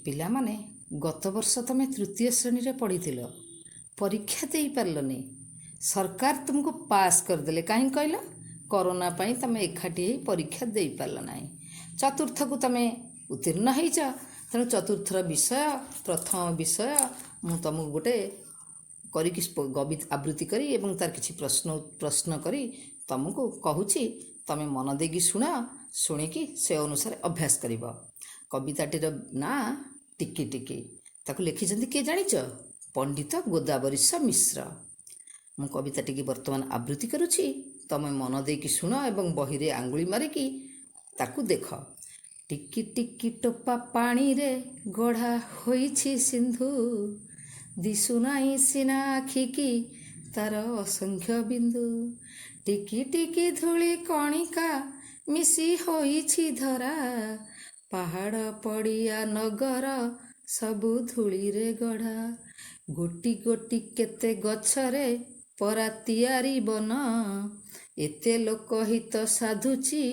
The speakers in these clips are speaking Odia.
ପିଲାମାନେ, ଗତ ବର୍ଷ ତମେ ତୃତୀୟ ଶ୍ରେଣୀରେ ପଢ଼ିଥିଲ, ପରୀକ୍ଷା ଦେଇପାରିଲନି। ସରକାର ତୁମକୁ ପାସ୍ କରିଦେଲେ। କାହିଁକି କହିଲ? କରୋନା ପାଇଁ ତମେ ଏକାଠି ହେଇ ପରୀକ୍ଷା ଦେଇପାରିଲ ନାହିଁ। ଚତୁର୍ଥକୁ ତମେ ଉତ୍ତୀର୍ଣ୍ଣ ହେଇଛ। ତେଣୁ ଚତୁର୍ଥର ବିଷୟ, ପ୍ରଥମ ବିଷୟ ମୁଁ ତମକୁ ଗୋଟେ କରିକି ଆବୃତ୍ତି କରି ଏବଂ ତାର କିଛି ପ୍ରଶ୍ନ ପ୍ରଶ୍ନ କରି ତମକୁ କହୁଛି। ତମେ ମନ ଦେଇକି ଶୁଣ, ଶୁଣିକି ସେ ଅନୁସାରେ ଅଭ୍ୟାସ କରିବ। କବିତାଟିର ନାଁ ଟିକି ଟିକି। ତାକୁ ଲେଖିଛନ୍ତି କିଏ ଜାଣିଛ? ପଣ୍ଡିତ ଗୋଦାବରୀଶ ମିଶ୍ର। ମୁଁ କବିତାଟିକି ବର୍ତ୍ତମାନ ଆବୃତ୍ତି କରୁଛି। ତମେ ମନ ଦେଇକି ଶୁଣ ଏବଂ ବହିରେ ଆଙ୍ଗୁଳି ମାରିକି ତାକୁ ଦେଖ। ଟିକି ଟିକି ଟୋପା ପାଣିରେ ଗଢ଼ା ହୋଇଛି ସିନ୍ଧୁ, ଦିଶୁନାହିଁ ସିନା ଆଖିକି ତାର ଅସଂଖ୍ୟ ବିନ୍ଦୁ। ଟିକି ଟିକି ଧୂଳି କଣିକା ମିଶି ହୋଇଛି ଧରା, ପାହାଡ଼ ପଡ଼ିଆ ନଗର ସବୁ ଧୂଳିରେ ଗଢ଼ା। ଗୋଟି ଗୋଟି କେତେ ଗଛରେ ପରା ତିଆରି ବନ, ଏତେ ଲୋକ ହିତ ସାଧୁଛି,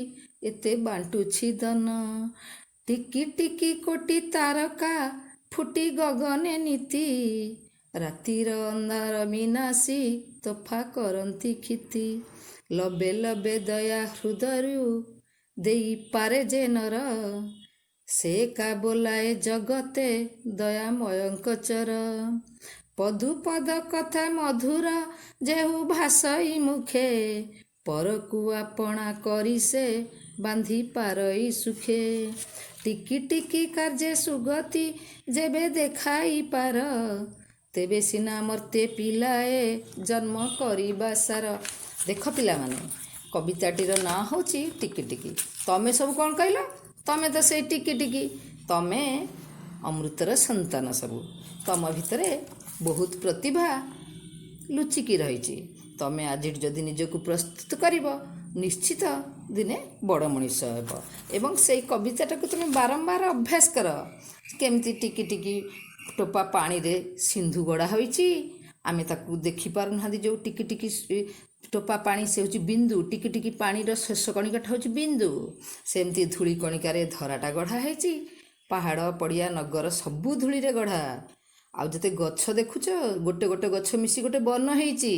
ଏତେ ବାଣ୍ଟୁଛି ଧନ। ଟିକି ଟିକି କୋଟି ତାରକା ଫୁଟି ଗଗନେ ନିତି, ରାତିର ଅନ୍ଧାର ବିନାଶୀ ତୋଫା କରନ୍ତି କ୍ଷିତି। ଲବେ ଲବେ ଦୟା ହୃଦୟରୁ ଦେଇପାରେ ଯେ ନର, ସେ କା ବୋଲାଏ ଜଗତେ ଦୟାମୟଙ୍କ ଚର। ପଦୁ ପଦ କଥା ମଧୁର ଯେହୁ ଭାସଇ ମୁଖେ, ପରକୁ ଆପଣା କରି ସେ ବାନ୍ଧି ପାରଇ ସୁଖେ। ଟିକି ଟିକି କାର୍ଯ୍ୟେ ସୁଗତି ଯେବେ ଦେଖାଇ ପାର, ତେବେ ସିନା ମର୍ତ୍ତ୍ୟେ ପିଲାଏ ଜନ୍ମ କରିବା ସାର। ଦେଖ ପିଲାମାନେ, କବିତାଟିର ନାଁ ହେଉଛି ଟିକି ଟିକି। ତମେ ସବୁ କ'ଣ କହିଲ? ତମେ ତ ସେଇ ଟିକି ଟିକି। ତମେ ଅମୃତର ସନ୍ତାନ ସବୁ। ତମ ଭିତରେ ବହୁତ ପ୍ରତିଭା ଲୁଚିକି ରହିଛି। ତମେ ଆଜି ଯଦି ନିଜକୁ ପ୍ରସ୍ତୁତ କରିବ, ନିଶ୍ଚିତ ଦିନେ ବଡ଼ ମଣିଷ ହେବ। ଏବଂ ସେଇ କବିତାଟାକୁ ତୁମେ ବାରମ୍ବାର ଅଭ୍ୟାସ କର। କେମିତି ଟିକି ଟିକି ଟୋପା ପାଣିରେ ସିନ୍ଧୁ ଗଢ଼ା ହୋଇଛି, ଆମେ ତାକୁ ଦେଖିପାରୁନାହାନ୍ତି। ଯେଉଁ ଟିକି ଟିକି ଟୋପା ପାଣି, ସେ ହେଉଛି ବିନ୍ଦୁ। ଟିକି ଟିକି ପାଣିର ଶେଷ କଣିକାଟା ହେଉଛି ବିନ୍ଦୁ। ସେମିତି ଧୂଳି କଣିକାରେ ଧରାଟା ଗଢ଼ା ହେଇଛି। ପାହାଡ଼ ପଡ଼ିଆ ନଗର ସବୁ ଧୂଳିରେ ଗଢ଼ା। ଆଉ ଯେତେ ଗଛ ଦେଖୁଛ, ଗୋଟେ ଗୋଟେ ଗଛ ମିଶି ଗୋଟେ ବନ ହେଇଛି।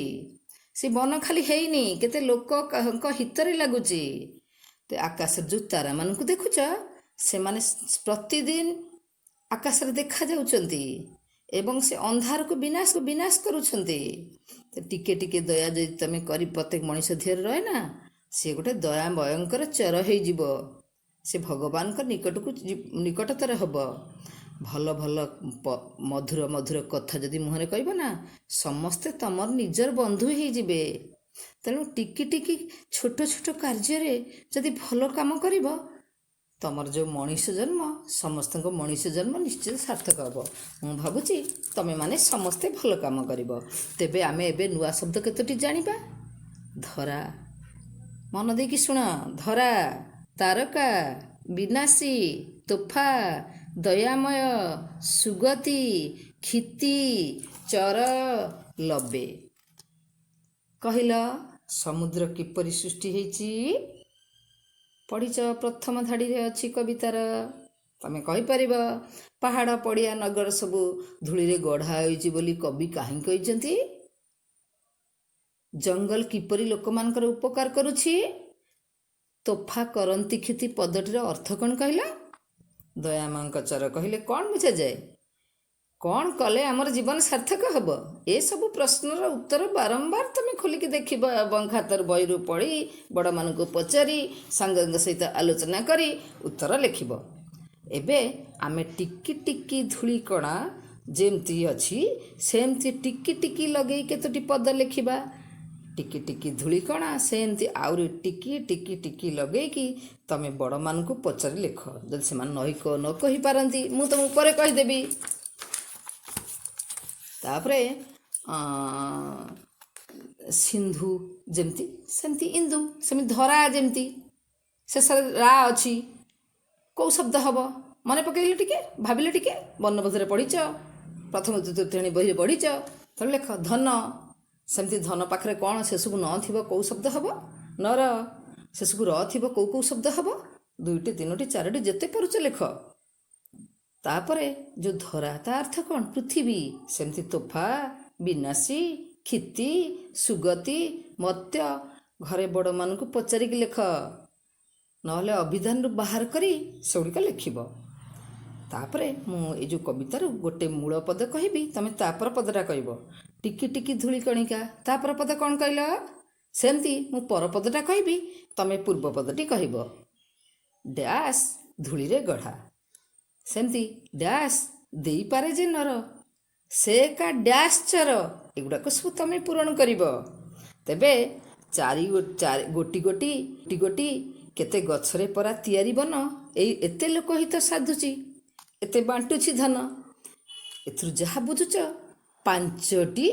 ସେ ବନ ଖାଲି ହେଇନି, କେତେ ଲୋକଙ୍କ ହିତରେ ଲାଗୁଛି। ଆକାଶରେ ଯେଉଁ ତାରାମାନଙ୍କୁ ଦେଖୁଛ, ସେମାନେ ପ୍ରତିଦିନ ଆକାଶରେ ଦେଖାଯାଉଛନ୍ତି ଏବଂ ସେ ଅନ୍ଧାରକୁ ବିନାଶ ବିନାଶ କରୁଛନ୍ତି। ଟିକେ ଟିକେ ଦୟା ଯଦି ତମେ କରି ପ୍ରତ୍ୟେକ ମଣିଷ ଦେହରେ ରହେ ନା, ସିଏ ଗୋଟେ ଦୟାମୟଙ୍କର ଚର ହେଇଯିବ। ସେ ଭଗବାନଙ୍କ ନିକଟକୁ ନିକଟତର ହେବ। ଭଲ ଭଲ ମଧୁର ମଧୁର କଥା ଯଦି ମୁହଁରେ କହିବ ନା, ସମସ୍ତେ ତମର ନିଜର ବନ୍ଧୁ ହେଇଯିବେ। ତେଣୁ ଟିକି ଟିକି ଛୋଟ ଛୋଟ କାର୍ଯ୍ୟରେ ଯଦି ଭଲ କାମ କରିବ, ତମର ଯେଉଁ ମଣିଷ ଜନ୍ମ, ସମସ୍ତଙ୍କ ମଣିଷ ଜନ୍ମ ନିଶ୍ଚିତ ସାର୍ଥକ ହେବ। ମୁଁ ଭାବୁଛି ତମେମାନେ ସମସ୍ତେ ଭଲ କାମ କରିବ। ତେବେ ଆମେ ଏବେ ନୂଆ ଶବ୍ଦ କେତୋଟି ଜାଣିବା। ଧରା, ମନ ଦେଇକି ଶୁଣ। ଧରା, ତାରକା, ବିନାଶୀ, ତୋଫା, ଦୟାମୟ, ସୁଗତି, କ୍ଷିତି, ଚର, ଲବେ। କହିଲ, ସମୁଦ୍ର କିପରି ସୃଷ୍ଟି ହେଇଛି? ପଢ଼ିଛ, ପ୍ରଥମ ଧାଡ଼ିରେ ଅଛି କବିତାର, ତମେ କହିପାରିବ। ପାହାଡ଼ ପଡ଼ିଆ ନଗର ସବୁ ଧୂଳିରେ ଗଢ଼ା ହୋଇଛି ବୋଲି କବି କାହିଁକି କହିଛନ୍ତି? ଜଙ୍ଗଲ କିପରି ଲୋକମାନଙ୍କର ଉପକାର କରୁଛି? ତୋଫା କରନ୍ତି କ୍ଷତି ପଦଟିର ଅର୍ଥ କ'ଣ କହିଲ? ଦୟାମୟଙ୍କ ଚର କହିଲେ କ'ଣ ବୁଝାଯାଏ? କ'ଣ କଲେ ଆମର ଜୀବନ ସାର୍ଥକ ହେବ? ଏସବୁ ପ୍ରଶ୍ନର ଉତ୍ତର ବାରମ୍ବାର ତମେ ଖୋଲିକି ଦେଖିବ ଏବଂ ଖାତାରୁ ବହିରୁ ପଢ଼ି, ବଡ଼ମାନଙ୍କୁ ପଚାରି, ସାଙ୍ଗଙ୍କ ସହିତ ଆଲୋଚନା କରି ଉତ୍ତର ଲେଖିବ। ଏବେ ଆମେ ଟିକି ଟିକି ଧୂଳିକଣା ଯେମିତି ଅଛି, ସେମିତି ଟିକି ଟିକି ଲଗେଇ କେତୋଟି ପଦ ଲେଖିବା। ଟିକି ଟିକି ଧୂଳିକଣା, ସେମିତି ଆହୁରି ଟିକି ଟିକି ଟିକି ଲଗେଇକି ତମେ ବଡ଼ମାନଙ୍କୁ ପଚାରି ଲେଖ। ଯଦି ସେମାନେ ନ କହିପାରନ୍ତି, ମୁଁ ତମକୁ ପରେ କହିଦେବି। ତାପରେ ସିନ୍ଧୁ ଯେମିତି, ସେମିତି ଇନ୍ଦୁ, ସେମିତି ଧରା ଯେମିତି, ଶେଷରେ ରା ଅଛି, କେଉଁ ଶବ୍ଦ ହେବ? ମନେ ପକେଇଲେ ଟିକେ, ଭାବିଲେ ଟିକେ। ବର୍ଣ୍ଣବୋଧରେ ପଢ଼ିଛ, ପ୍ରଥମ ଦ୍ୱିତୀୟ ଶ୍ରେଣୀ ବହିରେ ପଢ଼ିଛ। ତେଣୁ ଲେଖ। ଧନ, ସେମିତି ଧନ ପାଖରେ କ'ଣ ଶେଷକୁ ନ ଥିବ, କେଉଁ ଶବ୍ଦ ହେବ? ନର। ଶେଷକୁ ର ଥିବ, କେଉଁ କେଉଁ ଶବ୍ଦ ହେବ? ଦୁଇଟି, ତିନୋଟି, ଚାରୋଟି, ଯେତେ ପାରୁଛ ଲେଖ। ତାପରେ ଯେଉଁ ଧରା, ତା ଅର୍ଥ କ'ଣ? ପୃଥିବୀ। ସେମିତି ତୋଫା, ବିନାଶୀ, କ୍ଷିତି, ସୁଗତି, ମତ୍ୟ। ଘରେ ବଡ଼ମାନଙ୍କୁ ପଚାରିକି ଲେଖ, ନହେଲେ ଅଭିଧାନରୁ ବାହାର କରି ସେଗୁଡ଼ିକ ଲେଖିବ। ତାପରେ ମୁଁ ଏଇ ଯେଉଁ କବିତାରୁ ଗୋଟେ ମୂଳ ପଦ କହିବି, ତମେ ତାପର ପଦଟା କହିବ। ଟିକି ଟିକି ଧୂଳି କଣିକା, ତାପର ପଦ କ'ଣ କହିଲ? ସେମିତି ମୁଁ ପର ପଦଟା କହିବି, ତମେ ପୂର୍ବ ପଦଟି କହିବ। ଡ୍ୟାସ୍ ଧୂଳିରେ ଗଢ଼ା। ସେମିତି ଡ୍ୟାସ୍ ଦେଇପାରେ ଯେ ନର, ସେ କା ଡ୍ୟାସ୍ ଚର। ଏଗୁଡ଼ାକ ସବୁ ତମେ ପୂରଣ କରିବ। ତେବେ ଚାରି ଚାରି ଗୋଟି ଗୋଟି ଗୋଟି ଗୋଟି କେତେ ଗଛରେ ପରା ତିଆରି ବନ, ଏଇ ଏତେ ଲୋକ ହିତ ସାଧୁଛି, ଏତେ ବାଣ୍ଟୁଛି ଧନ। ଏଥିରୁ ଯାହା ବୁଝୁଛ 5ଟି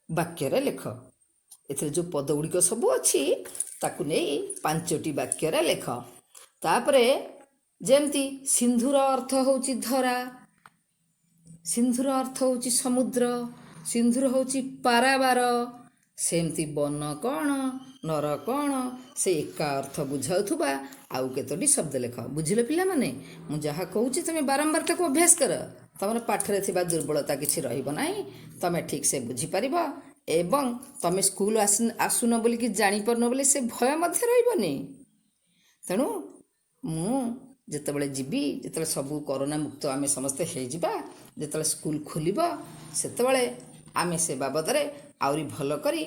ବାକ୍ୟରେ ଲେଖ। ଏଥିରେ ଯେଉଁ ପଦ ଗୁଡ଼ିକ ସବୁ ଅଛି, ତାକୁ ନେଇ 5ଟି ବାକ୍ୟରେ ଲେଖ। ତାପରେ ଯେମିତି ସିନ୍ଧୁର ଅର୍ଥ ହେଉଛି ଧରା, ସିନ୍ଧୁର ଅର୍ଥ ହେଉଛି ସମୁଦ୍ର, ସିନ୍ଧୁର ହେଉଛି ପାରାବାର। ସେମିତି ବନ କ'ଣ, ନର କ'ଣ, ସେ ଏକା ଅର୍ଥ ବୁଝାଉଥିବା ଆଉ କେତୋଟି ଶବ୍ଦ ଲେଖ। ବୁଝିଲ ପିଲାମାନେ? ମୁଁ ଯାହା କହୁଛି ତୁମେ ବାରମ୍ବାର ତାକୁ ଅଭ୍ୟାସ କର। ତୁମର ପାଠରେ ଥିବା ଦୁର୍ବଳତା କିଛି ରହିବ ନାହିଁ। ତୁମେ ଠିକ୍ ସେ ବୁଝିପାରିବ ଏବଂ ତୁମେ ସ୍କୁଲ ଆସୁନ ବୋଲିକି ଜାଣିପାରୁନ ବୋଲି ସେ ଭୟ ମଧ୍ୟ ରହିବନି। ତେଣୁ ମୁଁ ଯେତେବେଳେ ଯିବି, ଯେତେବେଳେ ସବୁ କରୋନା ମୁକ୍ତ ଆମେ ସମସ୍ତେ ହେଇଯିବା, ଯେତେବେଳେ ସ୍କୁଲ ଖୋଲିବ, ସେତେବେଳେ ଆମେ ସେ ବାବଦରେ ଆହୁରି ଭଲ କରି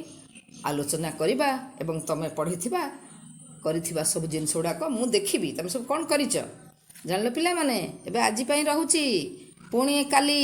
ଆଲୋଚନା କରିବା ଏବଂ ତୁମେ ପଢ଼ିଥିବା କରିଥିବା ସବୁ ଜିନିଷ ଗୁଡ଼ାକ ମୁଁ ଦେଖିବି, ତୁମେ ସବୁ କ'ଣ କରିଛ। ଜାଣିଲ ପିଲାମାନେ? ଏବେ ଆଜି ପାଇଁ ରହୁଛି, ପୁଣି କାଲି।